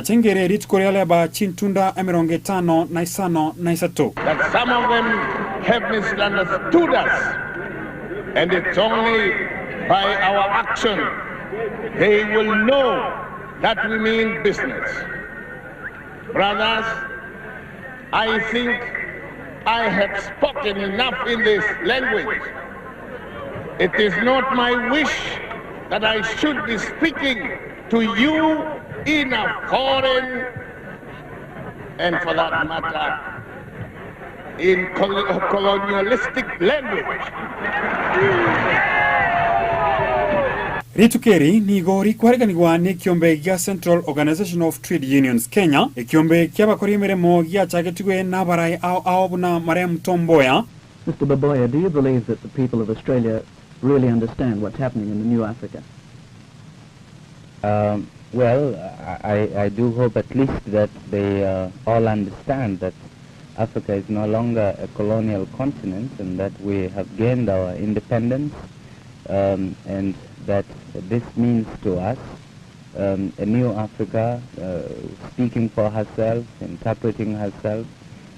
Yachengere rituko ria Leba chintunda 53. That some of them have misunderstood us and it's only by our action they will know that we mean business. Brothers, I think I have spoken enough in this language. It is not my wish that I should be speaking to you in a foreign and for that matter in colonialistic language. Rituko eri nigo rikwareganigwa nekiombe gia Central Organisation of Trade Unions Kenya, ekiombe ki'abakori emeremo giachagetigwe nabarai ao ao buna Marehemu Tom Mboya, Mister Baboya, do you believe that the people of Australia really understand what's happening in the new Africa? Um, well, I, I do hope at least that they uh, all understand that Africa is no longer a colonial continent and that we have gained our independence um, and that this means to us um, a new Africa uh, speaking for herself, interpreting herself,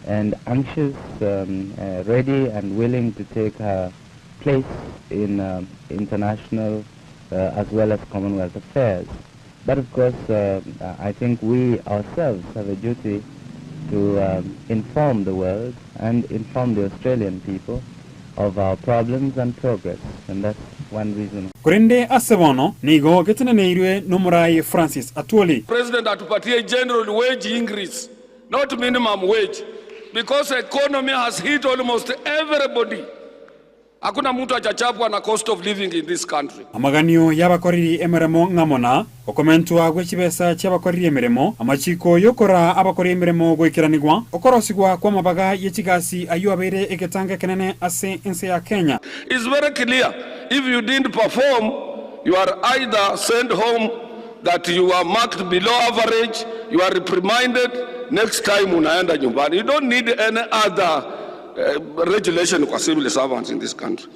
and anxious, um, uh, ready and willing to take her place in uh, international uh, as well as Commonwealth affairs. But of course, uh, I think we ourselves have a duty to um, inform the world and inform the Australian people of our problems and progress, and that's one reason. Korende ase bono nigo geteneneirwe nomorai Francis Atwoli. President atupatie general wage increase not minimum wage because economy has hit almost everybody. Hakuna mtu hajachapwa na cost of living in this country. Amaganio y'abakoreri emeremo ng'amo na, okomentwa gwe chibesa chi'abakoreri emeremo, amachiko y'okoraa abakori emeremo goikeranigwa, okorosigwa kw'amabaga ye chigasi ayio abeire egetango ekenene ase ense ya Kenya. It's very clear if you didn't perform you are either sent home that you are marked below average, you are reprimanded, next time unaenda nyumbani. You don't need any other uh, regulation kwa civil servants in this country.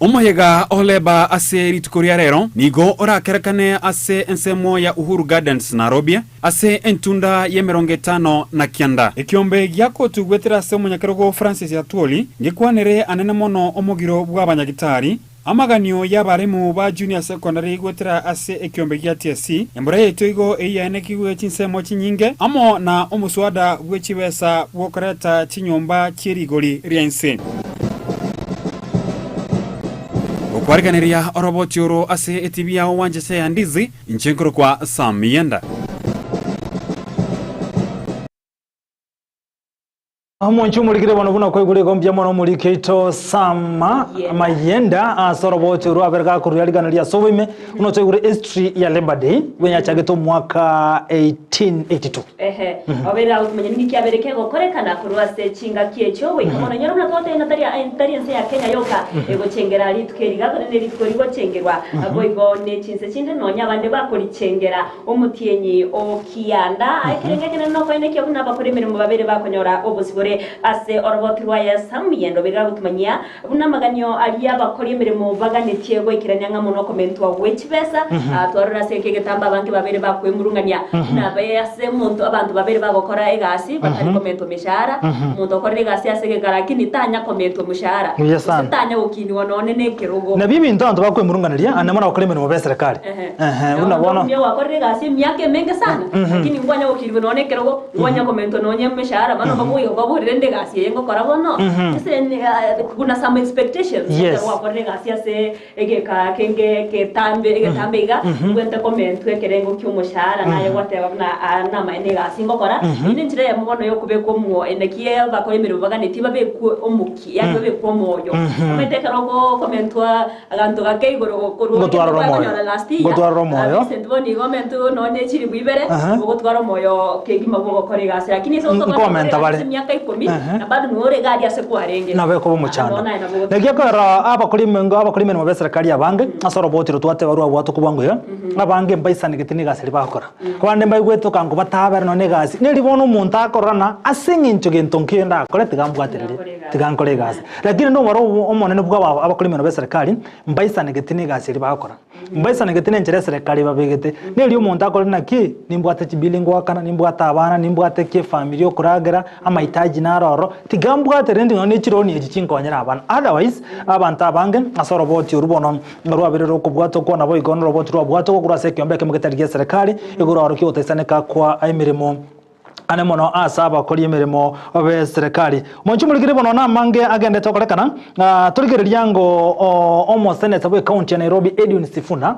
Omoyega o Leba ase rituko ria rero nigo orakerekane ase ensemo ya Uhuru Gardens Nairobi ase entunda y'emerongo 59. Ekiombe gia kotu gwetera ase omonyakerogo Francis Atwoli ngekwanere anene mono omogiro bw'abanyagitari, Amaganio y'abaremu ba Junior Secondary goetera ase ekiombe gia TSC, embura yaito igo eyiaenekigwe chinsemo chinyinge, amo na omoswada bwe chibesa bw'okoreta chinyomba chie rigori ria inse. Gokwariganeria oroboti oro ase etibi yao wanchese ya Ndizi, inche nkorokwa Sam Miyenda. Omonche omorikire bono buna kwaigure igo mbuya mono omoriki oito Sam Mayenda ase orobochi orwo abere gakoruria rigana ria ase oboime buna otoigure history ya Labour Day buna yachagete omwaka 1882. Ehe, obeire agotumanya ninki kiabeire kegokorekana korwa ase chingaki echio goika bono. Inyora buna twatebire ng'a tari tari ense ya Kenya yoka egochengera rituko eri iga, korende nerituko rigochengerwa boigo ne chinse chinde nonya abande bakorichengera. Omotienyi o kianda, ekerengo ekenene nokoenekia buna abakori emeremo babere bakonyora obosibore ase oroboti rwaye. Samuel obeire agotumanyia buna amaganio aria abakori emeremo baganetie goikerania ng'a mono okomentwa gwe chibesa. Twarora ase eke egetambo abange babere bakwemurung'ania buna abe ase omonto abanto babere bagokora egasi batari komentwa emeshahara, omonto okorire egasi ase egeka lakini tanya komentwa omoshahara, Buya gose sana. tanya gokinigwa nonye nekerogo. Nabio ebinto abanto bakwemurunganeria ande mono abakora emeremo b'eserekari. Ehe, buna bono. Omonto gwakorire egasi emiaka emenge sana, lakini nkwanya gokirigwa nonya ekerogo, nkwanya komentwa nonya emeshahara, bono bakogoika kwaborire rende egasi eye ngokora bono, ase kuna some expectations, Yes. ekero gwakorire egasi ase egeka kenge ketambe egetambe iga, obwenerete komentwa ekerengo kia omoshahara, naye gwateba buna aa namaene egasi ngokora, eyio nenchera eyemo bono yokobeka omuo naki abakora emeremo baganetie babekwe omokia, yaani babekwe omoyo. Omanyete ekero okomentwa Aganto gake igoro gokorwa Ngotwarora egento omoyo. twakonyora last year, Ngotwarora omoyo. ah, Vincent bono igo omentwe nonya echilifu ibere, Aha. ogotwara omoyo kegima bw'ogokora egasi. Lakini ase Nkomenta gotokora egasi bare. ase emiaka ikomi, Aha. na bado nigo ore iga aria ase kwarenge. Nabo ekoba Ah, omochando. bono aye nabo ogotu- Naki ekero abakori emengo abakori emeremo b'eserekari abange ase oroboti oro twateba rwabwatwa kobua iga, abange mbaisanegete na egasi eria bagokora. Abande mbaigwete okango batabere nonya na egasi, neri bono omonto akorora ng'a ase eng'encho gento nkeiyo ndakore tiga mbwatererie. Tiga nkore egasi. Lakini nomoro omonene bwa aba abakori emeremo b'eserekari, mbaisanegeti na egasi eria bagokora. Mbaisanegeti na enchera eserekari ebabegete. Neri omonto akore naki, nimbwate chibili ngoakana, nimbwate abana, nimbwate ki efamiri okoragera, amahitaji naro ororo, tiga mbwate rende nonya ne chironi echi chinkonyere abana. Otherwise, abanto abange ase oroboti orwo bono rwaberire okobwatwa okwo naboigo noroboti rwabwatwa korwa ase ekeombe ekemo getari gi'eserekari, igoro orokia ogotaisaneka kwa emeremo. Ane mono ase abakori emeremo b'eserekari. Omonche omorikire bono namange agendete okorekana, ah, torigereria ngo omoseneta bw'ecounty ya Nairobi Edwin Sifuna,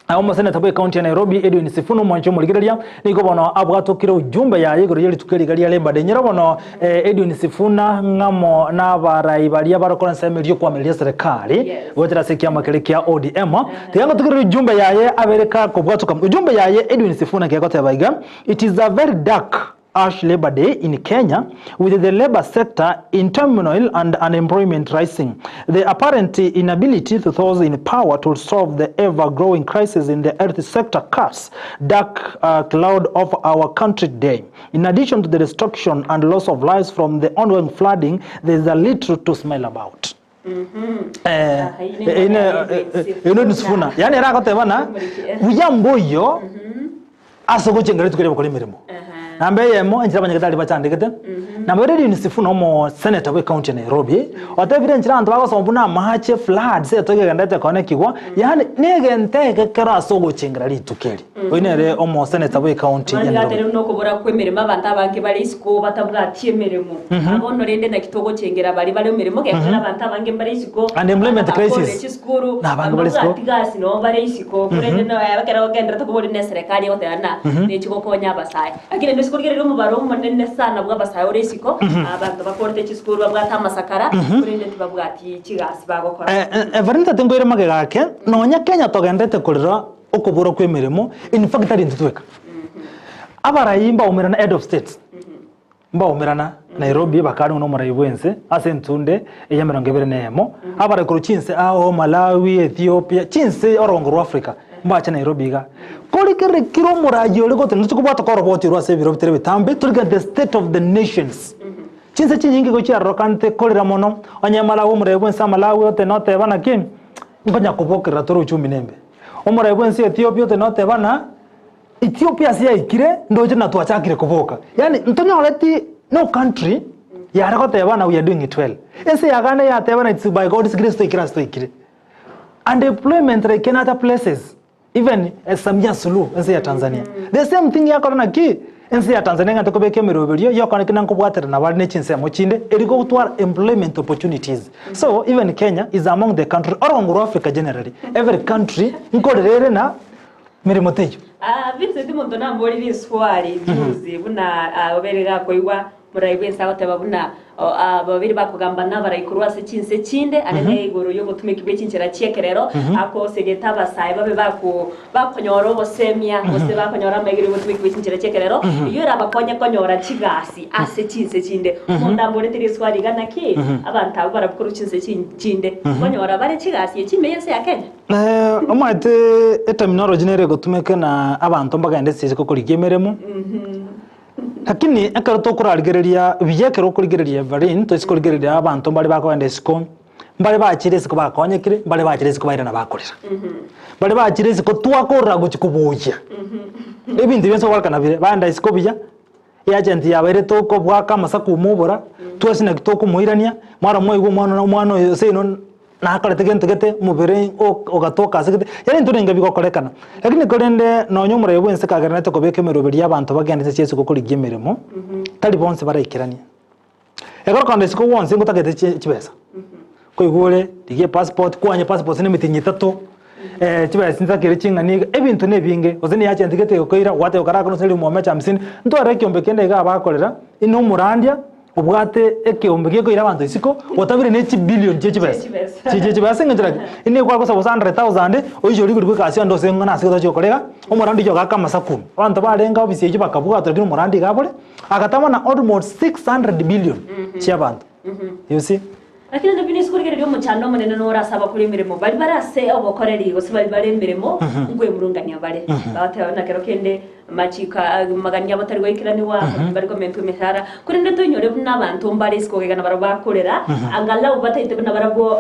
Omoseneta bw'ecounty ya Nairobi Edwin Sifuna omonche omorigereria nigo bono abwatokire ujumbe yaye igoro y'erituko eriga ria Labour Day. Nyora bono Edwin Sifuna ng'amo n'abarai baria barokora ensemo eria y'okoamereria eserekari goetera ase ekiama keria kia ODM. Tiga ngotogerere ujumbe yaye abere kakobwatoka. Ujumbe yaye Edwin Sifuna kegoteba iga, It is a very dark ash Labour Day in Kenya, with the labour sector in turmoil and unemployment rising. The apparent inability to those in power to solve the ever-growing crisis in the health sector casts dark uh, cloud over our country today. In addition to the destruction and loss of lives from the ongoing flooding, there is a little to smile about. Eh, ine nisifuna yani era agoteba na buya mboiyo ase ogochengera rituko ria gokora emeremo. Namba eyemo enchera abanyagetari bachandegete, namba ibere Edwin Sifuna omo senator bwe county ya Nairobi, otebire enchera abanto bagosoma buna amache, floods, etoigo egenderete konekigwa, yaani negento egekero ase ogochengera rituko eri. Oyio nere omo senator bwe county ya Mani Nairobi. gatere buna okobora kw'emeremo abanto abange bare isiko batabwati emeremo. Bono rende naki togochengera baria bare emeremo gekogera abanto abange mbare isiko Unemployment abakorire crisis. chisukuru Na abange bare isiko. mbabwati gasi noo bare isiko korende no ekero ogenderete koboria na eserekari egoteba ng'a nechi gokonya abasae. Lakini naende korigereria omobaro omonene sana bwa abasae ore isiko abanto bakorete chisukuru babwate amasakara korende tibabwati chigasi bagokora. Evarenta tinkoira magega ake, nonya Kenya togenderete korera okobora kw'emeremo, in fact tari intwe tweka. Abarai mbaumerana head of states. Mbaumerana Nairobi bakarengwa nomorai bw'ense ase entunde ey'emerongo ebere na eyemo, abarai korwa chinse ao Malawi, Ethiopia, chinse orogongo rwa Africa mbache Nairobi iga. Korigereria kera omorai ore gotenena tochi kobwata koroboti orwo ase ebiro bitari ebitambe, torigereria the state of the nations. Chinse chinyinge igo chiarokanete korera mono, onye Malawi omorai bw'ense Amalawi otenena oteba naki, nkonya kobokerera tore uchumi nembe. Omorai bw'ense Ethiopia otenena oteba ng'a. Ethiopia ase yaikire ndoche na twachakire koboka. Yaani ntonyoreti no country yare goteba na we are doing it well. Ense ya Ghana yateba na it's by God's grace twaikire ase twaikire. Unemployment like in other places even Samia Suluhu ense ya Tanzania. The same thing yakora naki ense ya Tanzania ng'a tokobeka emeroberio yokora ki na nkobwaterana bare ne chinsemo chinde eri gotwara employment opportunities. So even Kenya is among the country orogongo rwa Africa generally every country nkorera ere na Meremo teiyo. Ah, Vincent omonto namborire riswali juzi buna ah, obere gakoigwa morai bwense agoteba buna oh, ah, babere bakogamba nabarai korwa ase chinse chinde are ne igoro y'obotumeki bwe chinchera chi'ekerero akosegete abasae babe bako bakonyora obosemia gose bakonyora amaegero y'obotumeki bwe chinchera chi'ekerero eyio erabakonye konyora chigasi ase chinse chinde. Omonto amborete riswali iga naki abanto abwo barabwo korwa chinse chin chinde nkonyora bare chigasi echi ime y'ense ya Kenya? Omanyete eterminology nere egotumeka na abanto mbagende ase isiko korigia emeremo, lakini ekero tokorarigereria buya ekero okorigereria Evelyn toise korigereria abanto mbare bakogenda isiko, mbare bachire isiko bakonyekire, mbare bachire isiko bairana bakorera. Mbare bachire isiko twakorora gochia koboyia, ebinto bionsi ogorekana bire, baenda isiko buya, Eagent yabaire tokobwaka amasaku omobora, twesi naki tokomoirania, mara mwaigwa omwana one omwana oyo seino nakorete gento gete, omobere ogatoka ase gete, yaani intwe nigo bigokorekana. Lakini korende nonya omorai bwense kagendererete kobeka emeroberi y'abanto bagende ase chisiko korigia emeremo, tari bonsi baraikeranie. Ekero okogenda isiko gwonsi ngotagete chi chibesa, koigwa ore rigia epassport, kwanya epassport na emitinyi etato, chibesa chintakere ching'ani iga, ebinto na ebinge, gose na eagent gete egokoira, gwateba okarakore gose riria omwame hamsini, ntware ekeombe kende igaa bakorera, ine omorandia obwate ekeombe gekoira abanto isiko, otabire ne chibillion chie chibesa, chie chibesa ase eng'encho naki, ine kwagosa gose hundred thousand, oichore rigori bwa egasi onde ase ng'a nase otochi gokora iga, omorandia oyio ogaka amasaku. Abanto barenge ofisi eyio bakabwatwa lakini omorandia iga abore. Agatama na almost 600 billion chiabanto. You see? Lakini naende buna isiko rigereria omochando omonene nore ase abakori emeremo baria bare ase obokoreri gose baria bare emeremo nkwemurungania bare. Bagoteba buna kero kende. Amachiko amagani abo tari goikeranigwa, bari komentwa emeshahara, korende toinyore buna abanto mbare isiko gaiga nabarabwo bakorera, angalau bataete buna barabwo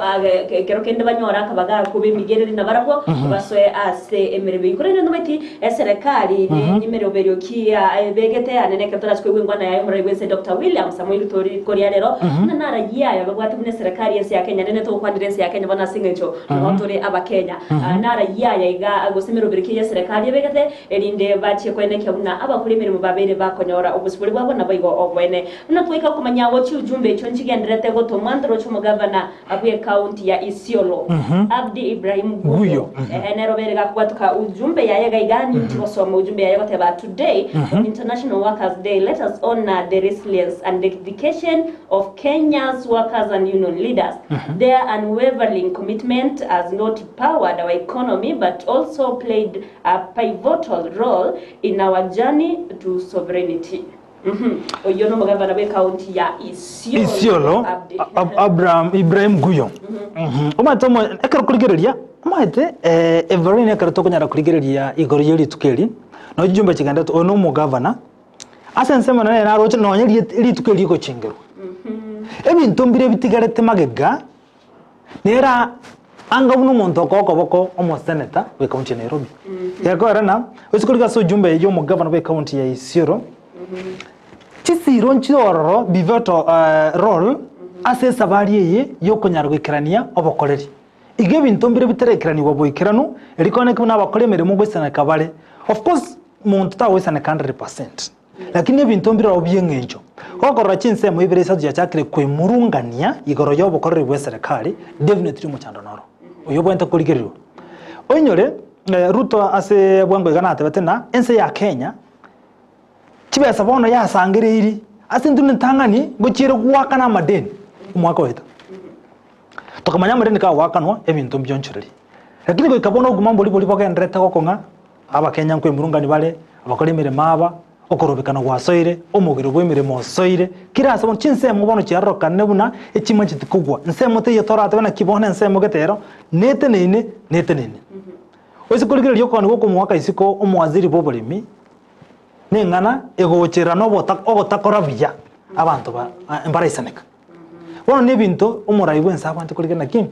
ekero kende banyore akabaga koba emigereri nabarabwo basoe ase emeremo eyio. Korende nomanyeti eserekari nemeroberio ki ebegete ane nekero torache koigwa engwana yaye omorai bwense Doctor William Samoei Ruto riko ria rero, buna narayia aya babwate buna eserekari ense ya Kenya nene togokwanera ense ya Kenya bono ase eng'encho nabo tore abakenya. Narayia aya iga gose emeroberio ki eserekari ebegete Erinde bachie koenekia buna abakori emeremo babeire bakonyora obosibore bwabo naboigo oboene. Buna twaika komanya gochia ujumbe echio nchigendererete gotomwa ntoroche omogavana bw'ecounty ya Isiolo, Abdi Ibrahim Guyo. Guyo. Ehe, nero bere gakobwatoka ujumbe yaye iga iga ninchi gosoma ujumbe yaye goteba Today, on International Workers Day, let us honor the resilience and dedication of Kenya's workers and union leaders. Their unwavering commitment has not powered our economy but also played a pivotal role in our journey to sovereignty. Oyio nomogavana bw'ecounty ya Isiolo, Isiolo Abdi. Abraham Ibrahim Guyo. Omanyete omo ekero korigereria omanyete eh, Everine ekero tokonyara korigereria igoro ye rituko eri nonya chijumbe chigenderete oyo na omogavana ase ensemo nere naroche nonya rituko eri rigochengerwa. Ebinto mbire bitigarete magega Nere anga buna omonto okoa okoboko omoseneta bw'ecounty ya Nairobi. Gekoera na oise korigia ase ujumbe eyio omogavana bw'ecounty ya Isiolo, chisiro nchiororo pivotal role ase esabari eye yokonyara goikerania obokoreri. Iga ebinto mbire bitarekeranigwa boikeranu, erio kwane buna abakori emeremo ngoisaneka bare. Of course monto tagoisaneka 100%. Lakini ebinto mbireo bi'engencho. Gokorora chinsemo ibere isato chiachakire kwemurungania igoro y'obokoreri bw'eserekari, definitely omochando noro oyo obwenerete korigererwa. Oinyore Ruto ase bwango iga natebete ng'a ense ya Kenya chibesa bono yasangereiri ase intwe ritang'ani ngochiere goakana amadeni omwaka oeta. Tokamanya amadeni kagoakanwa ebinto mbionchoreria. Lakini goika bono obogima mbori boria bogendererete gokong'a. Abakenya nkwemurungani bare, abakora emeremo aba, okorobekana gwasoire, omogiro bw'emeremo osoire, kera ase bono chinsemo bono chiarorokanire buna echimancheti kogwa, ensemo teiyo toratebe naki bono ensemo gete ero neteneine neteneine. Oise korigereria okogania gwokomoaka isiko omowaziri bw'oboremi, neng'ana egocherera na obota ogotakora buya abanto ba mbaraisaneka. Bono nebinto omorai bwense abwate korigereria naki,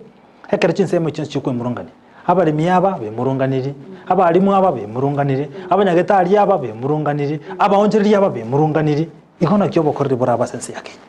ekero chinsemo echio chiokwemurungania, abaremi aba bemurunganirie, abalimu aba bemurunganirie, abanyagetari aba bemurunganirie, abaonchoreria aba bemurunganirie, igo naki obokoreri borabe ase ense ya Kenya.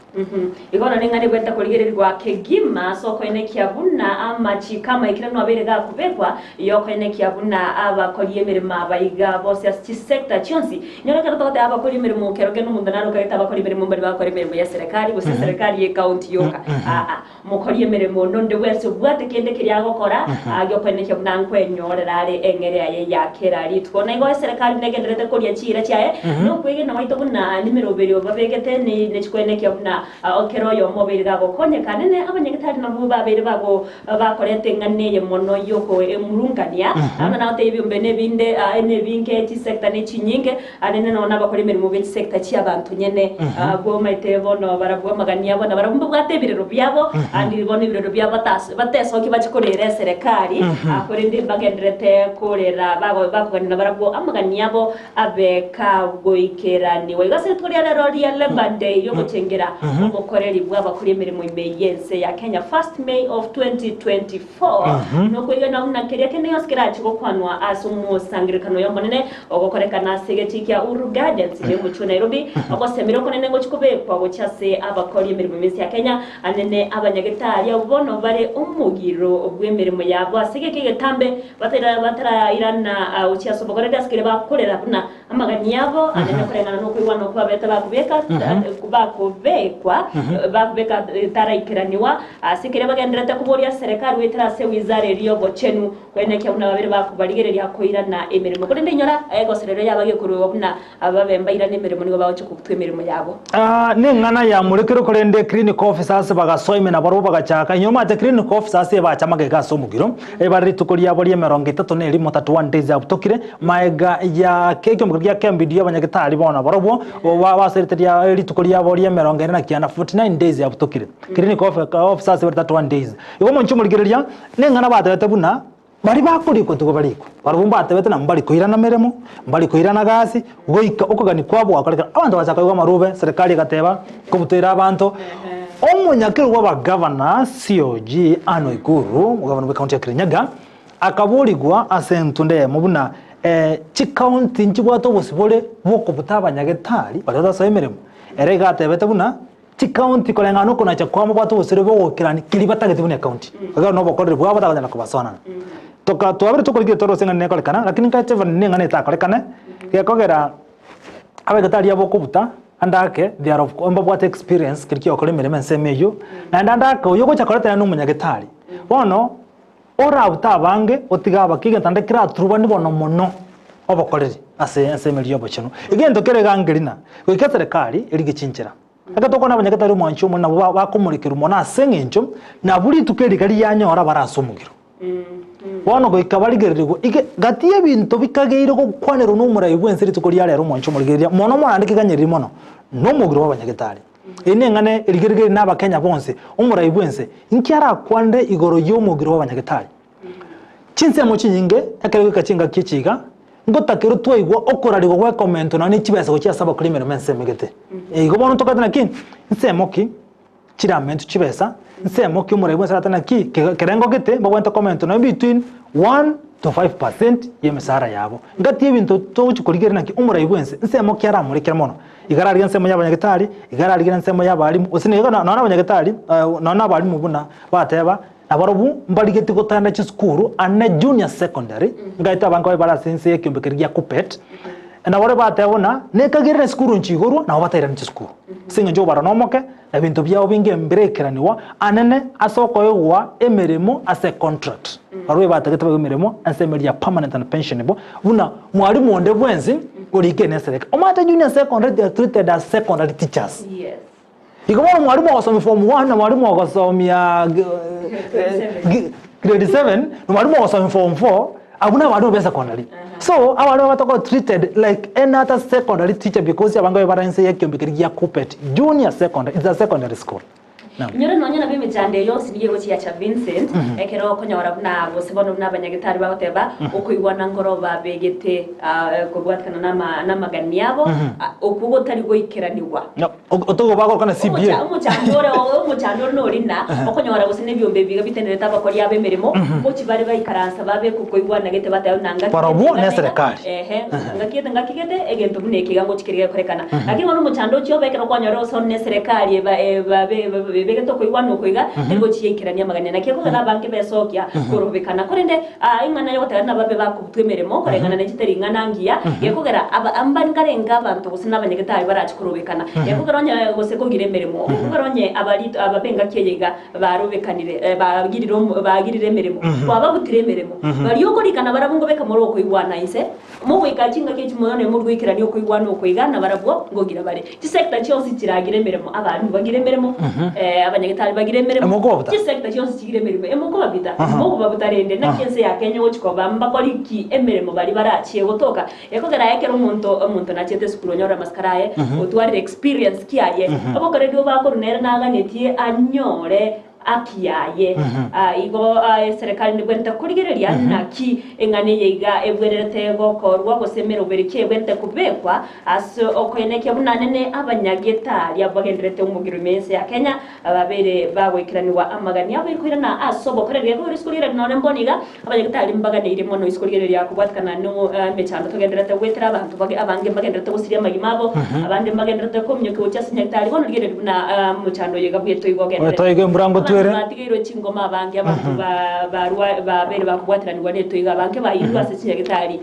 Igo nonye ng'a nigwete korigererigwa kegima ase okoenekia buna amachiko amaikeranu abeire gakobekwa, Y'okoenekia buna abakori emeremo aba iga bonsi ase chisector chionsi. Inyora ekero togoteba abakori emeremo kero kende omonto nare okagete abakori emeremo mbari bagokora emeremo ya serikali gose eserikali ye county yoka. Aa, mokori emeremo nonde bwensi obwate kende keria agokora giokoenekia buna nkwenyorera are eng'ere yaye ya kera rituko. Na igo eserikali buna egendererete koria chiira chiaye nokwegena gwaito buna nemeroberio babegete nechikoenekia buna kera oyomo obeire gagokonyeka. Nene abanyagetari nabwo babeire bago Bakorete eng'ana eye mono y'okoemurungania, buna nagotebia ebiombe nebinde, nebinge, chisecta nechinyinge, anene nonya nabakora emeremo be chisecta chi'abanto nyene. Abwo omanyete bono barabwo amagani abo nabarabwo mbabwate ebirero biabo, and bono ebirero biabo batas batesokia bache korera eserekari, korende mbagendererete korera bago bakogania nabarabwo amagani abo abe kagoikeranigwa. Igo ase rituko ria rero ria Labour Day riogochengera obokoreri bw'abakori emeremo ime y'ense ya Kenya, 1st May of 2024, nokoigena buna keria kende gionsi kerache gokwanwa ase omosangererekano oyo omonene ogokorekana ase egetii kia Uhuru Gardens ime y'omochie o Nairobi, ogosemera okonene ngochia kobekwa gochia ase abakori emeremo ime y'ense ya Kenya, anene abanyagetari abwo bono bare omogiro bw'emeremo yabo ase egeka egetambe Batara batarairana gochia ase obokoreri ase keria bakorera buna amagani abo anene koreng'ana nokoigwana okwo babete bakobeka bakobekwa bakobeka taraikeraniwa ase keria bagendererete koboria serekari goetera ase wizara eria y'obochenu koenekia buna babere bakobarigereria koirana emeremo. Korende inyora egosererio yaba gekoruegwa buna Ababe mbairane emeremo nigo bagochia kobutwa emeremo yabo. Neng'ana yamorekerwe korende clinic officers bagasoa ime nabarobwo bagachaka inywe omanyete clinic officers ebacha magega ase omogiro ebare rituko riabo ria emerongo etato na erimo 31 days abutokire maega ya ekiombe gia kembidi y'abanyagetari bono nabarobwo baserete ria rituko riabo ria emerongo ene na kianda 49 days abutokire clinic officers ebare 31 days igo omonche omorigereria neng'ana batebete buna. Baria bakorikwa tigo barikwe. Barabwo mbatebete na mbari koirana meremo, mbari koirana gasi, goika okogania kwabo gwakorekana. Abanto bagachaka koigwa amarube, serikali egateba, nkobutoire abanto. Omonyakero bw'abagavana, COG, Anne Waiguru, omogavana bw'ecounty ya Kirinyaga, akaborigwa ase entunda eyemo buna chicounty nchibwate obosibore bw'okobuta abanyagetari baria batasoa emeremo. Ere iga atebete buna Chikaunti koreng'ana nokonacha kwabo mbabwate obosire bw'ogokerania keria batagete buna ekaunti. Ekero nobokoreri bwabo batagonyara kobasoanana. Toka twabere tokorigereria tore gose ng'a nekorekana, lakini nkaete even neng'ana etakorekane, gekogera abagetari abo okobuta ande ake they are of mbabwate experience keria kiogokora emeremo ensemo eyio, naende ande ake oyio ogocha koreta naende nomonyagetari. Bono, orabute abange otige abake egento naende keraturubani bono mono obokoreri ase ensemo eria y'obochenu. Egento kere iga nkerina, goika eserekari erige chinchera. Ekero tokwana abanyagetari omwanchi omonene nabwo ba- bakomorekerwa mono ase eng'encho nabwo rituko eri riria rianyora bare ase omogiro. Bono goika barigererigwe ige gati y'ebinto bikageire gokwanerwa nomorai bw'ense rituko ria rero omwanchi omorigereria mono morande keganyereri mono nomogiro bw'abanyagetari. Eye neng'ana erigerigeri na abakenya bonsi omorai bw'ense inki arakwanere igoro y'omogiro bw'abanyagetari. Chinsemo chinyinge ekero goika chingaki echi iga, ngotakerwe twaigwa okorarigwa gwekomento nonya ne chibesa gochia ase abakori emeremo ensemo egete. Igo bono tokagete naki, nsemo ki chiramentwe chibesa, nsemo ki omorai bwensi arate naki, kerengo gete mbabwenerete komento nonya between 1 to 5 percent ya emesara yabo. Ngati ebinto togochi korigereria naki omorai bwensi nsemo ki aramorekere mono. Iga ararigie ensemo y'abanyagetari, iga ararigie ensemo y'abalimu, gose nigo nonya na abanyagetari nonya na abalimu buna bateba, Nabarobwo mbarigetie gotanda chisukuru ane junior secondary, ngaete abange baye bare ase ense y'ekeombe keria gia Kuppet, nabo bateba buna nekagerire esukuru nchigorwa nabo batairane chisukuru. Ase eng'encho obara nomoke, na ebinto biabo binge mbirekeraniwa anene ase okoegwa emeremo ase econtract. Barobwo batagete baegwe emeremo ase emeri ya permanent and pensionable, buna mwalimu onde bwensi orikire na eserekari. Omanyete junior secondary they are treated as secondary teachers. Yes. Igo bono mwalimu ogosomia form one na mwalimu ogosomia grade 7 na mwalimu ogosomia form 4 abwo na abalimu be secondary. So abalimu aba toko treated like any other secondary teacher because abange baye bare inse ya ekiombe keria gia Kuppet junior secondary, it's a secondary school. Naam. Inyore nonya nabo emechando eye yonsi nigo egochiacha Vincent, ekero okonyora buna gose bono buna abanyagetari bagoteba, okoigwana nkoro babegete kobwatikana nama namagani abo, okwo gotari goikeranigwa. Otogo bagokana CBA. Omochando ore omochando ore nori na okonyora gose nebiombe ebiga bitenerete abakori abo emeremo ngochi bare baikaransa babe koigwana gete bateba buna ngaki Barobwo ne serikali. Ehe ngaki gete ngaki gete egento buna eke iga ngochi keri gekorekana. Lakini bono omochando ochia obe ekero kwanyora gose one eserekari eba babe ebegete okoigwana oko iga teri gochi yaikerania amagani. Naki ekogera abange besokia korobekana. Korende Ing'ana y'ogoteba nababe bakobutwa emeremo koreng'ana ne chitari ing'ana ngiya, gekogera aba mbangarenge abanto gose nabanyagetari barache korobekana. Gekogera onye gose kogira emeremo, gekogera onye abarito ababe engaki eye iga barobekanire bagirire omo bagirire emeremo, kwababutire emeremo. Baria okorikana barabwo ngobeka more okoigwana inse, mogoika chingaki echi moyo nere morigoikerania okoigwana oko iga nabarabwo ngogira bare. Chisector chionsi chiragire emeremo, abalimu bagire emeremo, abanyagetari bagire emeremo, Emokobabuta. chisector chionsi chigire emeremo, emokobabuta, mokobabuta rende, naki ense ya Kenya ogochi koba mbakori ki emeremo baria barachie gotoka. Ekogera ekero omonto omonto nachete esukuru onyorire amasikari aye, otwarire experience ki aye, obokoreri obakorwa nere naganetie anyore Haki yaye. Igo eserekari nebwenerete korigereria naki eng'ana eye iga ebwenerete gokorwa gose emeroberi ki ebwenerete kobekwa ase okoenekia buna nene abanyagetari abwo bagendererete omogiro ime y'ense ya Kenya babeire bagoikeranigwa amagani abo ekoirana ase obokoreri. Ekero isiko rigereria nonye mbono iga abanyagetari mbaganeirie mono isiko rigereria kobwatikana no emechando togendererete goetera abanto abange mbagendererete gosiria amagima abo abande mbagendererete kominyokia gochia ase nyagetari bono rigereria buna omochando oyo iga bwetoigo Oyo ogendererete. toigo embura ngotwere. Abanto batigeirwe chingoma abange abanto barwa babere bakobwateranigwa netoigo abange bairwe ase chinyagetari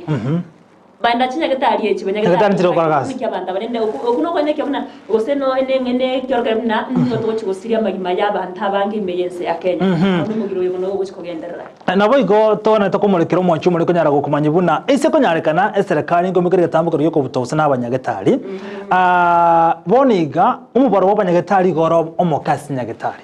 baenda chinyagetari echi Nyagetari nchire gokora gasi. Nki abanto aba rende oku oku nokoenekia buna gose no ene eng'ene ekiorokere buna nigo togochi gosiria amagima ya abanto abange ime y'ense ya Kenya. Bono omogiro oyo bono ogochi kogenderera. Naboigo togwenerete komorekera omwanchi omore konyara gokomanya buna ase konyarekana eserekari nkoimokeria egetambo keria gi'okobuta gose nabanyagetari. Bono iga omobaro bw'abanyagetari igo ore omoke ase nyagetari.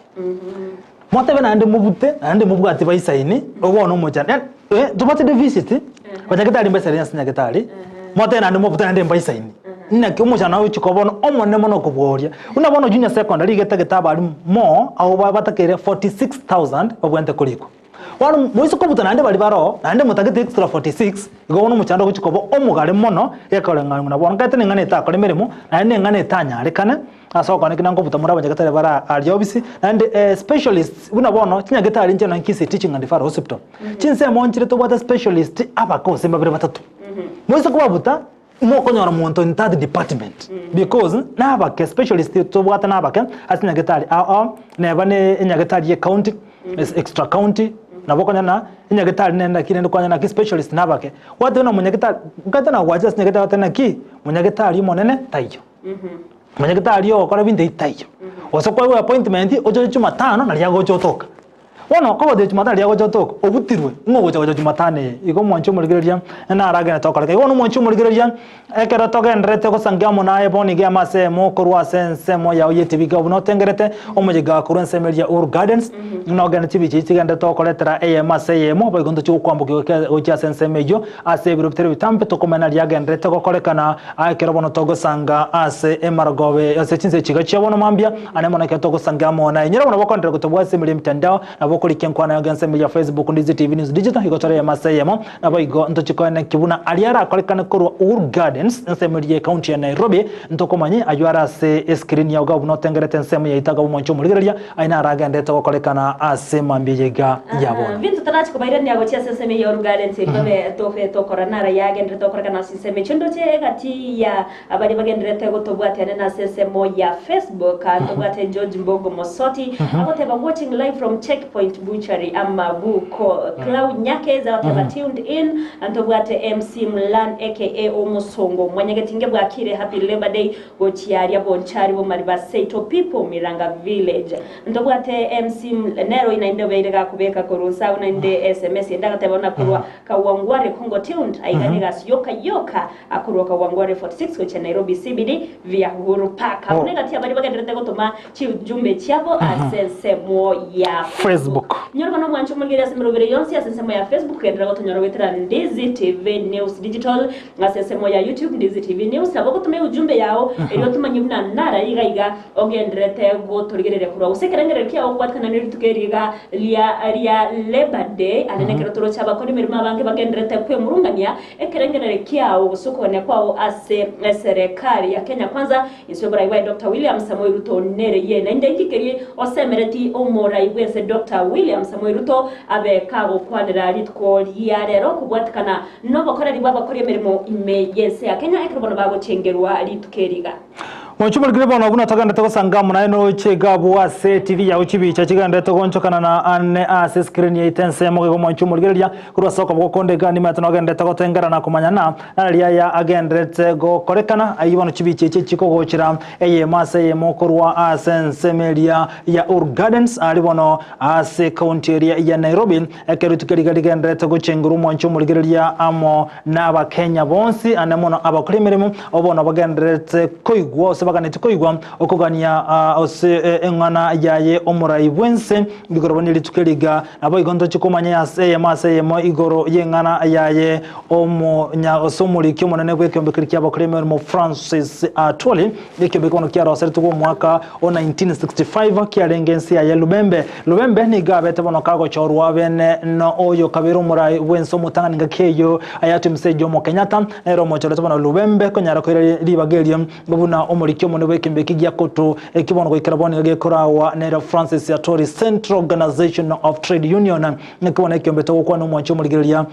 Motebe naende mobute naende mobwati baisaini obo bono omochando yaani eh tobwate deficit abanyagetari mbaisaini ase nyagetari motebe naende mobute naende mbaisaini. Naki omochando ogochia koba bono omonene mono kobua oria. Buna bono junior secondary iga etagete abalimu more abwo batakeire 46,000 babwenerete korikwa. Bono moise kobuta naende baria baroo, naende motagete extra 46, igo bono omochando ogochia koba omogare mono, gekoreng'ana buna bono nkaete neng'ana etakore emeremo, naende neng'ana etanyarekane, ase okogana ekio nankobuta more abanyagetari bare aria ofisi, naende specialists buna bono chinyagetari inche nonye Kisii Teaching and Referral Hospital, chinsemo nchire tobwate specialist abake gose mbabere batato. Moise kobabuta, mokonyora monto in that department because nabake specialist tobwate nabake ase nyagetari ao ao neba ne enyagetari ye county extra county nabo okonyora na enyagetari nere naki rende kwanyora naki specialist nabake gwateba na omonyagetari okanyete na gwachire ase nyagetari gwateba naki monyagetari omonene taiyo monyagetari ogokora ebinto ebi taiyo gose kwaegwa appointment oche jumatano naria agocha otoka. Bono kogotebia Jumatano riria agocha otoka, obutirwe, ng'o ogocha gocha Jumatano eye? Igo omwanchi omorigereria naragenete gokoreka. Igo bono omwanchi omorigereria, ekero togendererete gosangia amo naye bono iga amo ase emo korwa ase ensemo yao y'etibi iga buna otengerete omoyega korwa ensemo eria Uhuru Gardens, nogende chibicha echi chigenderete gokoretera eyemo ase eyemo, boigo ntochie gokwambokia goika gochia ase ensemo eyio ase ebiro bitari bitambe tokomanya naria agendererete gokorekana Ekero bono togosanga ase emarogobe ase chinsa echi iga chia bono mambia, ane mono ekero togosanga amo naye. Nyora bono bokoenderera gotobua ase emeria emitandao, nabo okorika enkwana yonge ase emeria ya Facebook, Ndizi TV News Digital, igo tore eyemo ase eyemo. Naboigo ntochie koeneki buna aria arakorekane korwa Uhuru Gardens, ensemo eria ye county ya Nairobi, ntokomanye ayio are ase escreen yao iga buna otengerete ensemo yaito iga buna omonche omorigereria, Aye naragenderete gokorekana ase mambia eye iga ya bono. Binto tarachi kobairania gochia ase ensemo eye y'orugare ense tobe tobe tokora nara yagenderete gokorekana ase ensemo echio ndoche egati ya baria bagenderete gotobwatiana ase ensemo ya Facebook ntobwate George Mbogo Mosoti agoteba watching live from Checkpoint Butchery Amabuko Clau Nyakes agoteba tuned in ntobwate MC Mlan aka Omosongo Mwanyagetinge bwakire happy Labor Day Gochia aria bonchari bomari ba Seito people Miranga village. Ntobwate MC nero inainde obeire gakobeka korwa nse agwo nainde sms ende agateba buna korwa Kawangware Congo tuned aiga negasi yoka yoka akorwa Kawangware 46 gochia Nairobi CBD via Uhuru Park. Abwo negati abaria bagenderete gotoma chiujumbe chiabo ase ensemo ya Facebook. Nyora bono omwancho omorigereria ase emerobere yonsi ase ensemo ya Facebook genderera gotonyora goetera Ndizi TV News Digital. Ase ensemo ya YouTube Ndizi TV News nabo ogotoma eujumbe yao erio otomanye buna nara iga iga ogendererete gotorigereria korwa gose ekerengererio kiao okobwatikana ne rituko eri iga ria ria Labour Day ande nekero toroche abakori emeremo abange bagendererete kwemurungania ekerengererio kiao gose okogania kwao ase eserekari ya Kenya Kwanza inse oborai bwaye Doctor William Samoei Ruto nere ye naende inki osemereti omorai bwense Doctor William Samoei Ruto abe kagokwanera rituko ria rero kobwatikana Nobokoreri bw'abakori emeremo ime y'ense ya Kenya ekero bono bagochengerwa rituko eri iga. Mochie morikire bono buna togenderete gosanga amo naye noche iga abwo ase TV yao chibicha chigenderete gonchokana na ane ase screen yaito ensemo iga omonche omorigereria korwa ase okoboko konde iga nimanyete nogenderete gotengera na komanyana nararia aya agenderete gokorekana ayio bono chibicha echi chikogochera eyemo ase eyemo korwa ase ensemo eria ya Uhuru Gardens aria bono ase county eria ya Nairobi Ekero rituko riria rigendererete gochengera omwancho omorigereria amo n'Abakenya bonsi, ane mono abakora emeremo, abwo bono bagendererete koigwa gose baganetie koigwa okogania ase eng'ana yaye omorai bw'ense igoro buna rituko eriga. Naboigo ntochie komanya ase eyemo ase eyemo igoro y'eng'ana yaye omonya gose omoriki omonene bw'ekeombe keria ki'abakora emeremo Francis Atwoli. Ekeombe bono kiaroseretigwe omwaka o 1965 kiarenge ense yaye Lubembe. Lubembe nigo abete bono kagochorwa bene no oyo kabere omorai bwense omotang'ani ngaki eyio ayatwe Mzee Jomo Kenyatta nere omochorete bono Lubembe konyara koira ribaga erio buna omoriki omonene bw'ekeombe eki gia Kotu eki bono goikera bono nigo gekorawa nere Francis Atwoli Central Organization of Trade Union. Naki bono ekeombe togokwana omwancho omorigereria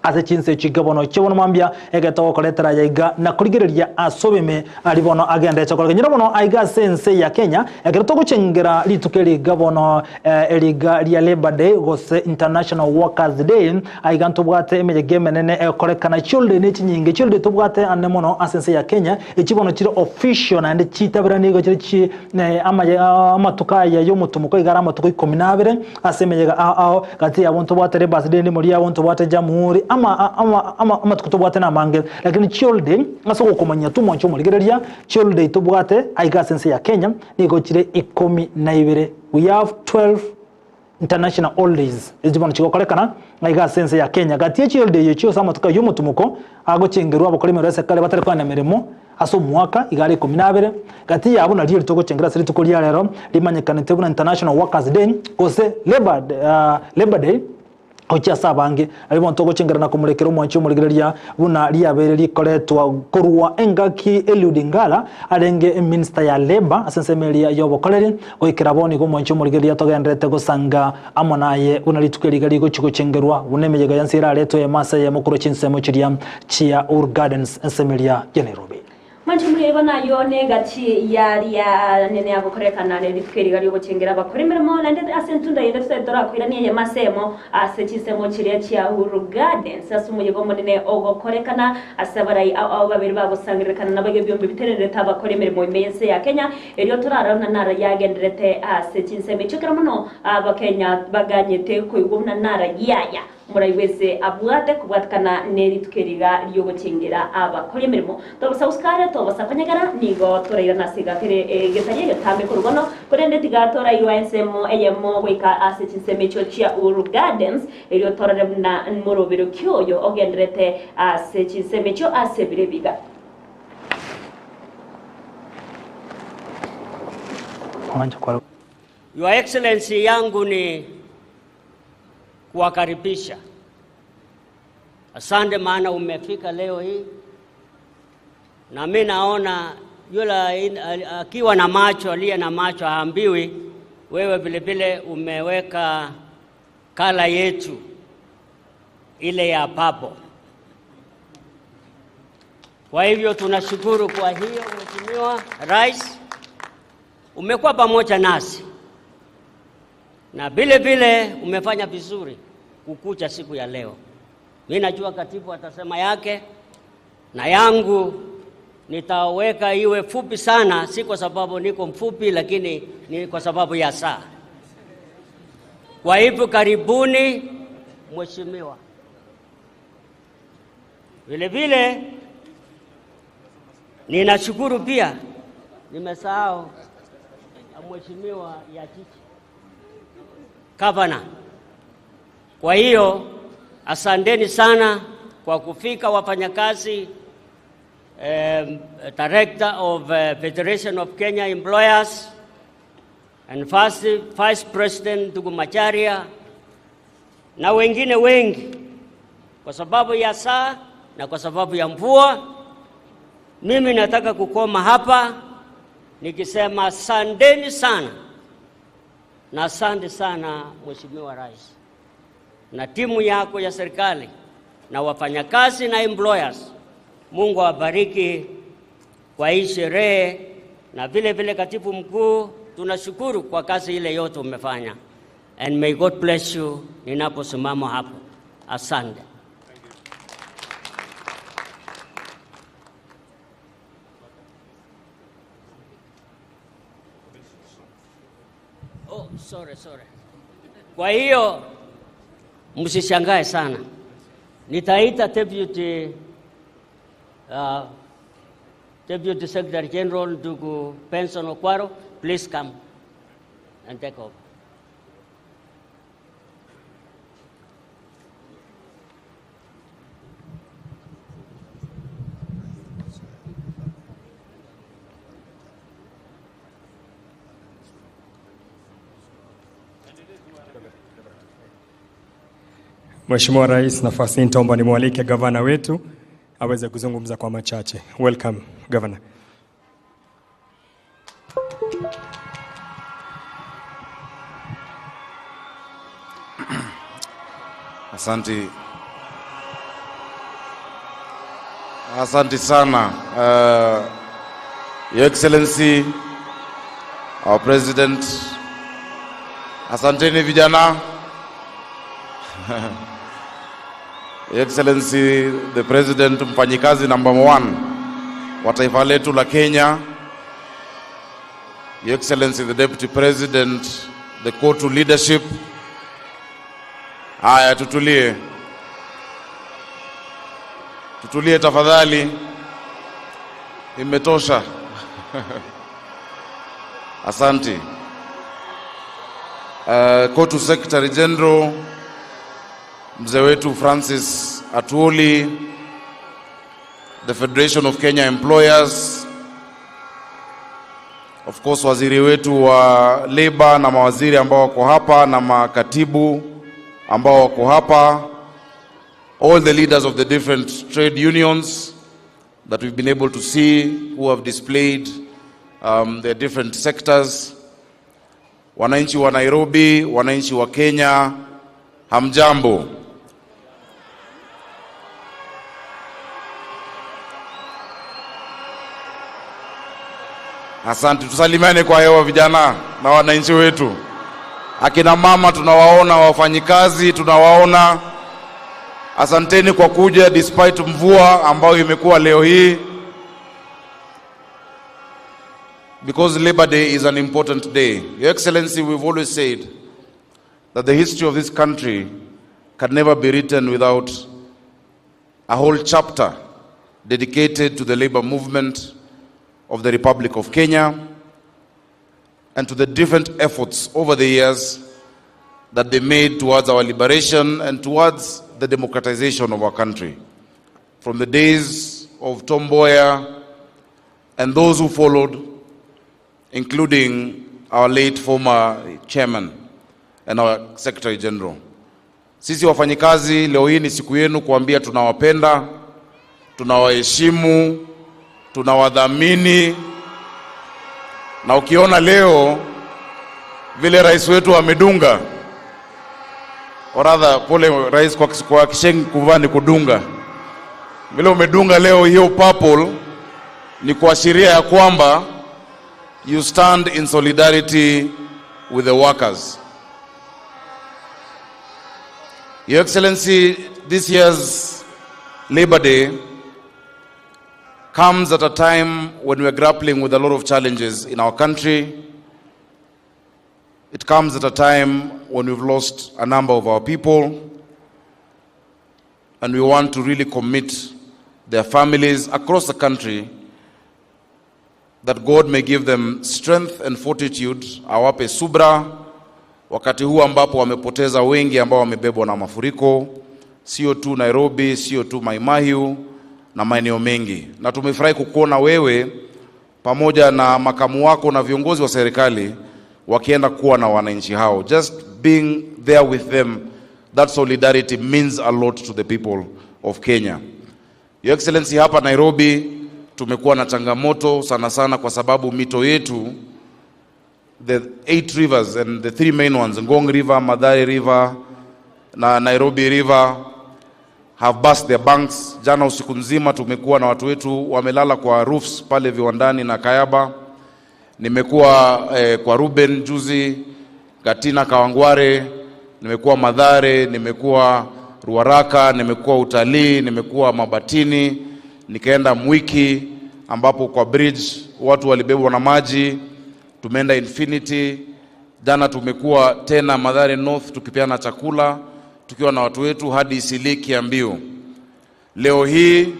Ase chinsa echi inke bono chia bono mambia, egete gokoretera aya iga, na korigereria ase obime aria bono agenderete korega. Nyora bono aiga ase ense ya Kenya, ekero togochengera rituko eri iga bono eriga ria Labour Day gose International Workers Day, aiga ntobwate emeyega emenene egokorekana. Chiholiday ne chinyinge, chiholiday tobwate ande mono ase ense ya Kenya, echi bono chire official naende chitaberani igo chire chi amaye amatuko aya y'omotomoko iga are amatuko ikomi na abere, Ase emeyega ao ao, gati yabo ntobwate Rebirth Day, ndimo riabo ntobwate Jamhuri, ama ama ama amatuko tobwate namange. Lakini chiholiday, ase ogokomanyia tomonche omorigereria, chiholiday tobwate aiga ase ense ya Kenya, nigo chire ikomi na ibere. We have 12 international holidays echi bono chigokorekana aiga ase ense ya Kenya. Gati ye chiholiday echio ase amatuko ayio omotumoko, agochengerwa abakori emeremo esekare batari kogenda emeremo, Ase omwaka igare ikomi na abere, gati yabo nario ritogochengera ase rituko ria rero rimanyekanete buna International Workers Day gose Labour Day. Gochia ase abange, aria bonto ogochengera na komorekera omwanchi omorigereria buna riabeire rikoretwa korwa engaki Eliud Ngala arenge eminista ya Labour ase ensemo eria y'obokoreri, goikera bono igo omwanchi omorigereria togendererete gosanga amo naye buna rituko eri iga rigochia gochengerwa buna emeyega yonsi eraretwe eyemo ase eyemo korwa chinsemo chiria chia Uhuru Gardens ensemo eria ya Nairobi. Mwanche mureba nayo negati yaria nene agokorekana ne rituko eriga riogochengera abakora emeremo, naende ase entunda yende totari torakoirania eyemo ase eyemo ase chinsemo chiria chia Uhuru Gardens ase omoyega omonene ogokorekana ase abarai ao ao babere bagosangererekana naboigo ebiombe bitenenerete abakora emeremo ime y'ense ya Kenya erio torarore buna nara yagendererete ase chinsemo echio ekero mono abakenya baganyete koigwa buna nara yaya Omorai bw'ense abwate kobwatekana ne rituko eri iga ri'ogochengera abakori emeremo. Tobosa gosika tobosa konyegera, nigo torairane ase iga kere egetari egetambe korwa bono, korende tiga torairwa ensemo eyemo goika ase chinsemo echio chia Uhuru Gardens, erio torore buna morobero ki oyo ogenderete ase chinsemo echio ase ebiro ebi iga. Your Excellency yangu ni kuwakaribisha. Asante maana umefika leo hii, na mi naona yule akiwa na macho aliye na macho haambiwi. Wewe vilevile umeweka kala yetu ile ya papo. Kwa hivyo tunashukuru kwa hiyo, Mheshimiwa Rais, umekuwa pamoja nasi na vile vile umefanya vizuri kukuja siku ya leo. Mi najua katibu atasema yake na yangu nitaweka iwe fupi sana, si kwa sababu niko mfupi, lakini ni kwa sababu ya saa. Kwa hivyo karibuni mheshimiwa. Vile vile ninashukuru pia, nimesahau mheshimiwa Yatich Gavana. Kwa hiyo asanteni sana kwa kufika wafanyakazi, Director of Federation of Kenya Employers and First Vice President ndugu Macharia na wengine wengi. Kwa sababu ya saa na kwa sababu ya mvua, mimi nataka kukoma hapa nikisema asanteni sana na asante sana Mheshimiwa Rais na timu yako ya serikali na wafanyakazi na employers. Mungu awabariki kwa hii sherehe, na vile vile katibu mkuu, tunashukuru kwa kazi ile yote umefanya, and may God bless you ninaposimama hapo. Asante. Oh, sorry, sorry. Kwa hiyo msishangae sana, nitaita Deputy Secretary General ndugu Benson Okwaro, please come and take over. Mheshimiwa Rais, nafasi hii nitaomba nimwalike gavana wetu aweze kuzungumza kwa machache. Welcome, Governor. Asante. Asante sana. Your Excellency, our President. Asanteni vijana. Your Excellency, the President, mfanyikazi number 1 wa taifa letu la Kenya. Your Excellency, the Deputy President, the COTU leadership. Haya, tutulie. Tutulie tafadhali. Imetosha. Asante. COTU Secretary General, mzee wetu Francis Atwoli, the Federation of Kenya Employers, of course waziri wetu wa labor na mawaziri ambao wako hapa na makatibu. ambao wako hapa, all the leaders of the different trade unions that we've been able to see who have displayed their different sectors, wananchi wa Nairobi, wananchi wa Kenya, hamjambo. Asante, tusalimiane kwa hewa vijana na wananchi wetu. Akina mama tunawaona, wafanyikazi tunawaona. Asanteni kwa kuja despite mvua ambayo imekuwa leo hii. Because Labor Day is an important day. Your Excellency, we've always said that the history of this country can never be written without a whole chapter dedicated to the labor movement of the Republic of Kenya and to the different efforts over the years that they made towards our liberation and towards the democratization of our country. From the days of Tom Mboya and those who followed, including our late former chairman and our secretary general. Sisi wafanyikazi, leo hii ni siku yenu kuambia tunawapenda, tunawaheshimu, tunawadhamini. Na ukiona leo vile rais wetu amedunga, or rather, pole rais, kwa Kisheng kuvaa ni kudunga, vile umedunga leo hiyo purple ni kuashiria ya kwamba you stand in solidarity with the workers. Your Excellency, this year's Labor Day comes at a time when we are grappling with a lot of challenges in our country. It comes at a time when we've lost a number of our people, and we want to really commit their families across the country that God may give them strength and fortitude, awape subra wakati huu ambapo wamepoteza wengi ambao wamebebwa na mafuriko, sio tu Nairobi, sio tu Mai Mahiu na maeneo mengi. Na tumefurahi kukuona wewe pamoja na makamu wako na viongozi wa serikali wakienda kuwa na wananchi hao. Just being there with them, that solidarity means a lot to the people of Kenya. Your Excellency, hapa Nairobi tumekuwa na changamoto sana sana kwa sababu mito yetu, the 8 rivers and the 3 main ones, Ngong River, Mathare River na Nairobi River, have burst their banks. Jana usiku nzima tumekuwa na watu wetu wamelala kwa roofs pale viwandani na Kayaba. Nimekuwa kwa Ruben juzi, Gatina Kawangware, nimekuwa Mathare, nimekuwa Ruaraka, nimekuwa Utalii, nimekuwa Mabatini, nikaenda Mwiki ambapo kwa bridge watu walibebwa na maji. Tumeenda Infinity jana, tumekuwa tena Mathare North tukipeana chakula tukiwa na watu wetu hadi Eastleigh Kiambiu. Leo hii,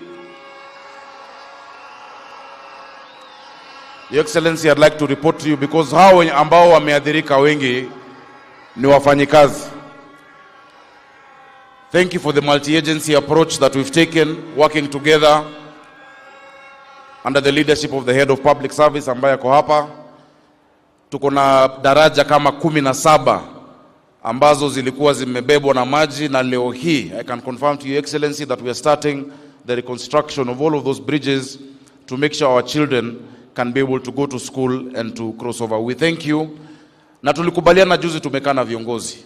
Your Excellency, I'd like to report to you because hao ambao wameathirika wengi ni wafanyikazi. Thank you for the multi-agency approach that we've taken, working together under the leadership of the head of public service ambaye ako hapa. Tuko na daraja kama 17 ambazo zilikuwa zimebebwa na maji, na leo hii I can confirm to your Excellency that we are starting the reconstruction of all of those bridges to make sure our children can be able to go to school and to cross over. We thank you. Na tulikubaliana juzi, tumekaa na viongozi,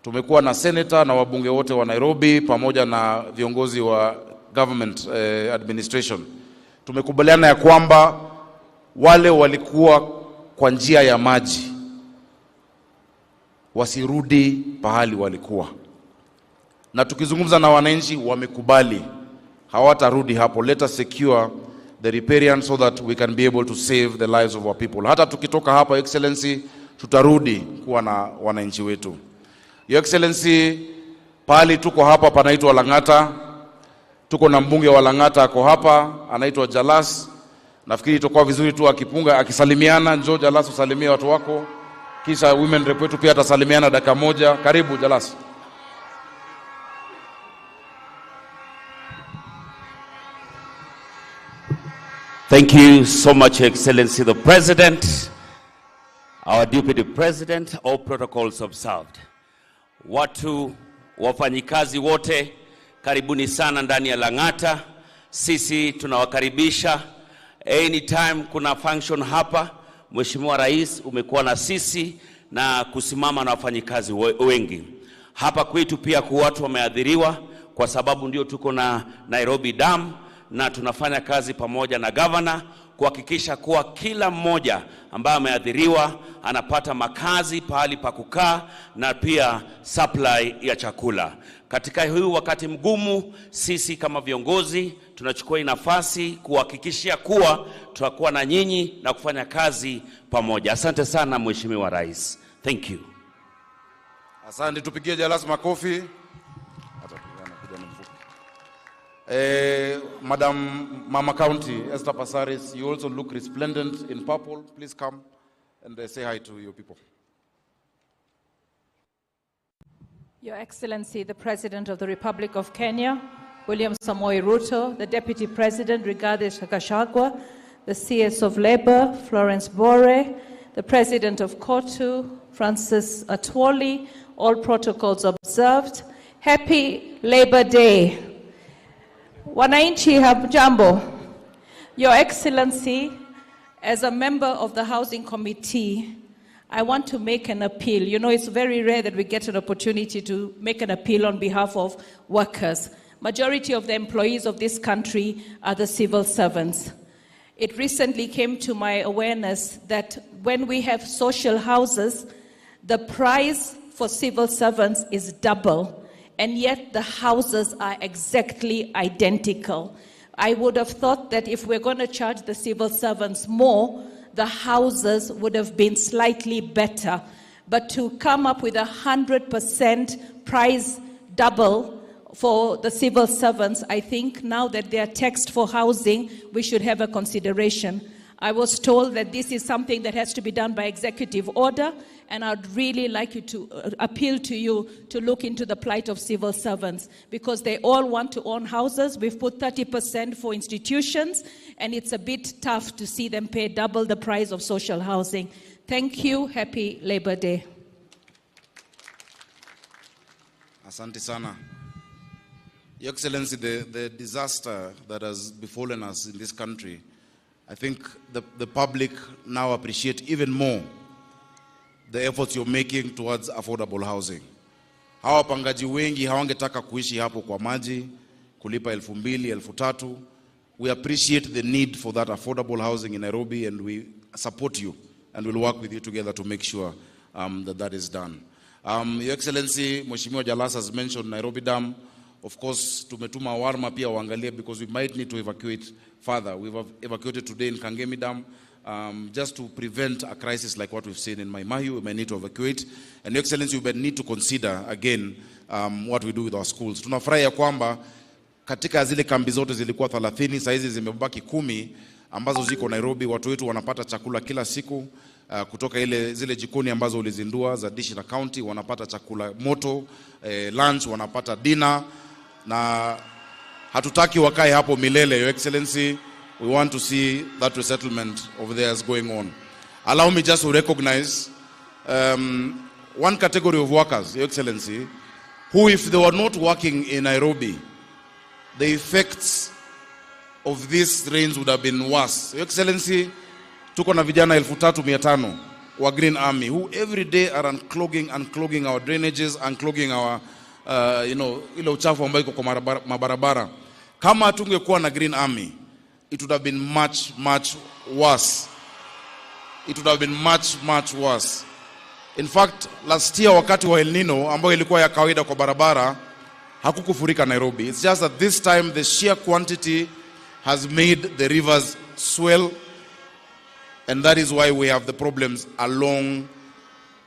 tumekuwa na senator na wabunge wote wa Nairobi pamoja na viongozi wa government administration. Tumekubaliana ya kwamba wale walikuwa kwa njia ya maji wasirudi pahali walikuwa, na tukizungumza na wananchi wamekubali hawatarudi hapo. Let us secure the riparian so that we can be able to save the lives of our people. Hata tukitoka hapa, Excellency, tutarudi kuwa na wananchi wetu. Your Excellency, pahali tuko hapa panaitwa Lang'ata. Tuko na mbunge wa Lang'ata ako hapa, anaitwa Jalas. Nafikiri itakuwa vizuri tu akipunga akisalimiana. Njoo Jalas, usalimie watu wako, kisha women rep wetu pia atasalimiana dakika moja. Karibu Jalas. Thank you so much, Excellency the President, our Deputy President, all protocols observed. Watu wafanyikazi wote, karibuni sana ndani ya Lang'ata. Sisi tunawakaribisha anytime kuna function hapa. Mheshimiwa Rais, umekuwa na sisi na kusimama na wafanyikazi wengi hapa kwetu. Pia kwa watu wameathiriwa, kwa sababu ndio tuko na Nairobi Dam na tunafanya kazi pamoja na governor kuhakikisha kuwa kila mmoja ambaye ameathiriwa anapata makazi, pahali pa kukaa na pia supply ya chakula. Katika huu wakati mgumu, sisi kama viongozi tunachukua hii nafasi kuhakikishia kuwa tutakuwa na nyinyi na kufanya kazi pamoja. Asante sana Mheshimiwa Rais. Thank you. Asante, tupigie Jalas makofi. Hata anakuja na mfuko. Madam Mama County, Esther Passaris, you also look resplendent in purple. Please come and say hi to your people. Your Excellency, the President of the Republic of Kenya, William Samoei Ruto, the Deputy President, Rigathi Gachagua, the CS of Labor, Florence Bore, the President of COTU, Francis Atwoli, all protocols observed. Happy Labor Day. Wananchi hamjambo. Your Excellency, as a member of the Housing Committee, I want to make an appeal. You know, it's very rare that we get an opportunity to make an appeal on behalf of workers. Majority of the employees of this country are the civil servants. It recently came to my awareness that when we have social houses, the price for civil servants is double, and yet the houses are exactly identical. I would have thought that if we're going to charge the civil servants more, the houses would have been slightly better. But to come up with 100% price double for the civil servants, I think now that they are taxed for housing, we should have a consideration. I was told that this is something that has to be done by executive order, and I'd really like you to appeal to you to look into the plight of civil servants, because they all want to own houses. We've put 30% for institutions, and it's a bit tough to see them pay double the price of social housing. Thank you. Happy Labor Day. Asante sana. Your Excellency, the disaster that has befallen us in this country, I think the public now appreciate even more the efforts you're making towards affordable housing. Hawa wapangaji wengi hawangetaka kuishi hapo kwa maji, kulipa 2000, 3000. We appreciate the need for that affordable housing in Nairobi, and we support you and we'll work with you together to make sure that that is done. Your Excellency, Mheshimiwa Jalas has mentioned Nairobi Dam. Of course, tumetuma Warma pia waangalie because we might need to evacuate further. We've evacuated today in Kangemi Dam just to prevent a crisis like what we've seen in Mai Mahiu. We may need to evacuate. And Your Excellency, we may need to consider again what we do with our schools. Tunafurahi ya kwamba katika zile kambi zote zilikuwa 30, saa hizi zimebaki 10 ambazo ziko Nairobi. Watu wetu wanapata chakula kila siku kutoka zile jikoni ambazo ulizindua za Dishi na County, wanapata chakula moto, lunch, wanapata dinner, na hatutaki wakae hapo milele. Your Excellency, we want to see that resettlement of theirs going on. Allow me just to recognize one category of workers, Your Excellency, who if they were not working in Nairobi, the effects of these rains would have been worse. Your Excellency, tuko na vijana 3500 wa Green Army who every day are unclogging our drainages, unclogging our ile uchafu ambayo iko kwa mabarabara. Kama hatungekuwa na Green Army, it would have been much, much worse. It would have been much, much worse. In fact, last year wakati wa El Nino ambayo ilikuwa ya kawaida kwa barabara, hakukufurika Nairobi. It's just that this time the sheer quantity has made the rivers swell, and that is why we have the problems along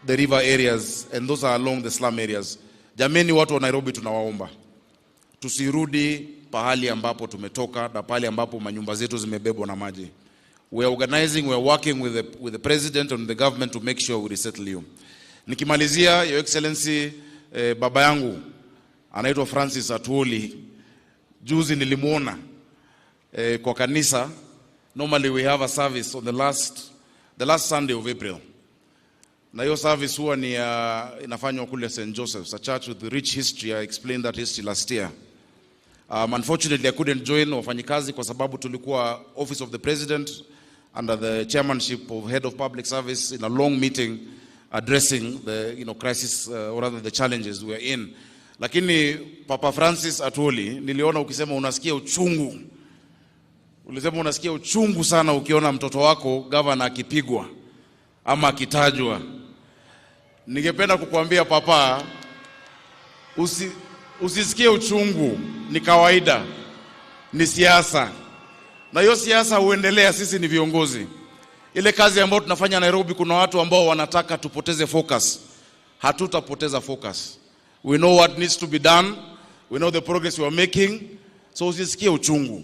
the river areas, and those are along the slum areas. Jameni, watu wa Nairobi, tunawaomba tusirudi pahali ambapo tumetoka na pahali ambapo manyumba zetu zimebebwa na maji. We are organizing, we are working with the president and the government to make sure we resettle you. Nikimalizia, Your Excellency, baba yangu anaitwa Francis Atwoli. Juzi nilimuona kwa kanisa. Normally we have a service on the last Sunday of April. Na hiyo service huwa ni inafanywa kule St. Joseph's, a church with rich history. I explained that history last year. Unfortunately, I couldn't join wafanyikazi kwa sababu tulikuwa Office of the President under the chairmanship of Head of Public Service in a long meeting addressing the crisis or rather the challenges we are in. Lakini Papa Francis Atwoli, niliona ukisema unasikia uchungu. Ulisema unasikia uchungu sana ukiona mtoto wako governor akipigwa ama akitajwa. Ningependa kukuambia papa, usisikie uchungu, ni kawaida, ni siasa. Na hiyo siasa huendelea, sisi ni viongozi. Ile kazi ambayo tunafanya Nairobi, kuna watu ambao wanataka tupoteze focus. Hatutapoteza focus. We know what needs to be done. We know the progress we are making. So usisikie uchungu.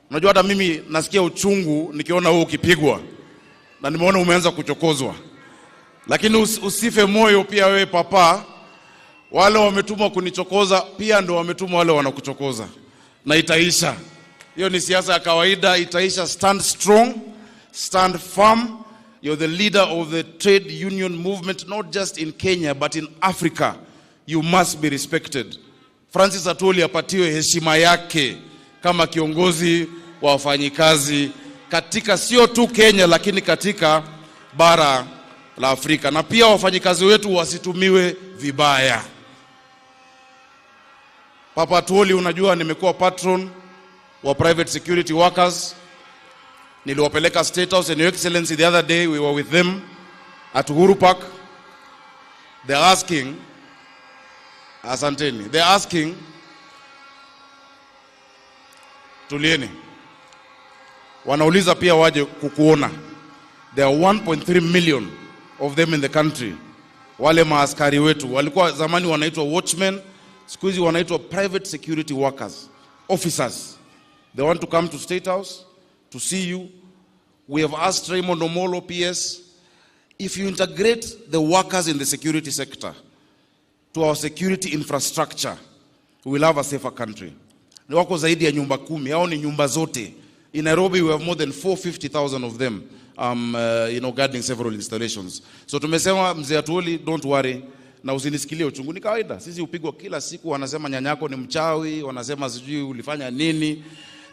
Unajua hata mimi nasikia uchungu nikiona wewe ukipigwa. Na nimeona umeanza kuchokozwa. Lakini usife moyo pia wewe papa. Wale wametumwa kunichokoza pia ndo wametumwa wale wanakuchokoza. Na itaisha. Hiyo ni siasa ya kawaida, itaisha. Stand strong, stand firm. You're the leader of the trade union movement, not just in Kenya, but in Africa. You must be respected. Francis Atwoli apatiwe heshima yake kama kiongozi wa wafanyikazi katika sio tu Kenya, lakini katika bara la Afrika. Na pia wafanyikazi wetu wasitumiwe vibaya. Papa Atwoli, unajua nimekuwa patron wa private security workers. Niliwapeleka State House, and Your Excellency, the other day we were with them at Uhuru Park. They're asking, asanteni, they're asking, tulieni. Wanauliza pia waje kukuona. There are 1.3 million of them in the country. Wale maaskari wetu walikuwa zamani wanaitwa watchmen, siku hizi wanaitwa private security workers, officers. They want to come to State House to see you. We have asked Raymond Omolo, PS, if you integrate the workers in the security sector to our security infrastructure, we will have a safer country. Ni wako zaidi ya nyumba 10, hao ni nyumba zote. In Nairobi, we have more than 450,000 of them, guarding several installations. So tumesema mzee Atwoli, don't worry, na usinisikilie uchungu, ni kawaida. Sisi hupigwa kila siku, wanasema nyanyako ni mchawi, wanasema sijui ulifanya nini.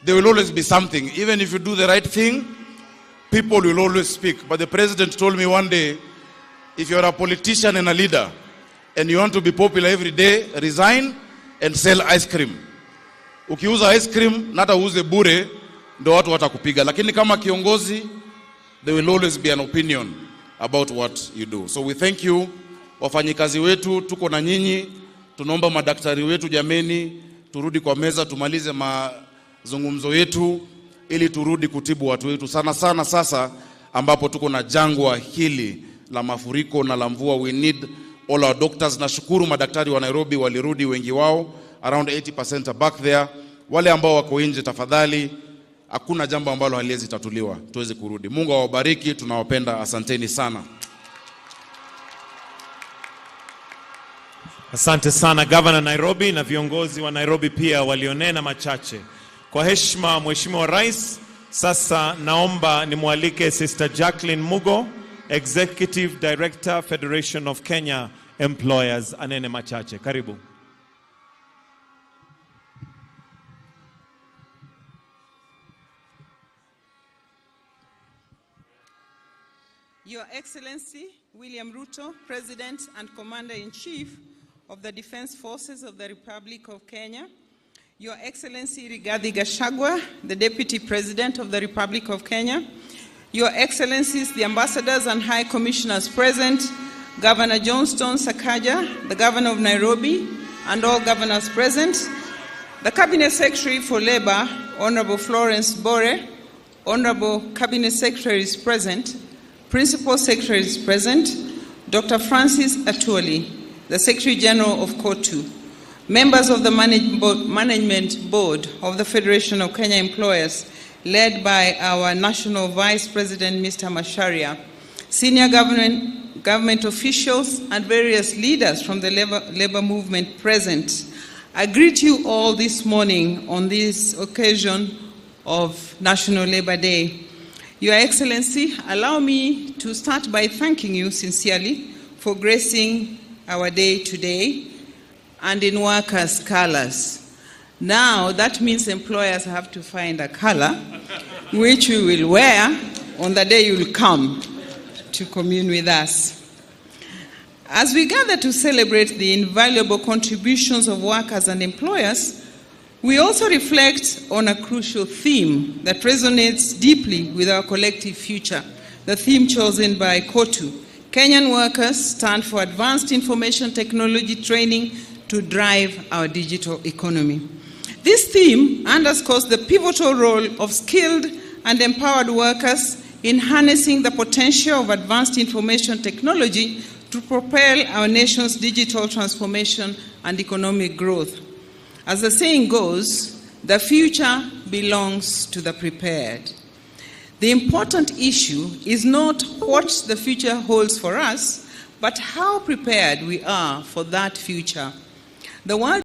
There will always be something. Even if you do the right thing, people will always speak. But the president told me one day, if you're a politician and a leader, and you want to be popular every day, resign and sell ice cream. Ukiuza ice cream, na hata uuze bure, ndo watu watakupiga. Lakini kama kiongozi, there will always be an opinion about what you do. So we thank you. Wafanyikazi wetu, tuko na nyinyi. Tunaomba madaktari wetu, jameni, turudi kwa meza, tumalize mazungumzo yetu ili turudi kutibu watu wetu. Sana sana sasa ambapo tuko na jangwa hili la mafuriko na la mvua, we need all our doctors. Nashukuru madaktari wa Nairobi walirudi wengi wao, around 80% are back there. Wale ambao wako nje, tafadhali, hakuna jambo ambalo haliwezi tatuliwa, tuweze kurudi. Mungu awabariki, tunawapenda, asanteni sana. Asante sana Governor Nairobi na viongozi wa Nairobi pia walionena machache. Kwa heshima Mheshimiwa Rais, sasa naomba nimwalike Sister Jacqueline Mugo, Executive Director, Federation of Kenya Employers, anene machache. Karibu. Your Excellency, William Ruto, President and Commander-in-Chief of the Defense Forces of the Republic of Kenya, Your Excellency Rigathi Gachagua, the Deputy President of the Republic of Kenya, Your Excellencies, the Ambassadors and High Commissioners present, Governor Johnston Sakaja, the Governor of Nairobi, and all governors present, the Cabinet Secretary for Labor, Honorable Florence Bore, Honorable Cabinet Secretaries present, Principal Secretaries present, Dr. Francis Atwoli, the Secretary General of COTU, members of the Management Board of the Federation of Kenya Employers, led by our National Vice President, Mr. Macharia, senior government officials and various leaders from the labor movement present. I greet you all this morning on this occasion of National Labor Day. Your Excellency, allow me to start by thanking you sincerely for gracing our day today and in workers' colors. Now, that means employers have to find a color which we will wear on the day you'll come to commune with us. As we gather to celebrate the invaluable contributions of workers and employers, we also reflect on a crucial theme that resonates deeply with our collective future, the theme chosen by COTU. Kenyan workers stand for advanced information technology training to drive our digital economy. This theme underscores the pivotal role of skilled and empowered workers in harnessing the potential of advanced information technology to propel our nation's digital transformation and economic growth. As the saying goes, the future belongs to the prepared. The important issue is not what the future holds for us, but how prepared we are for that future. The world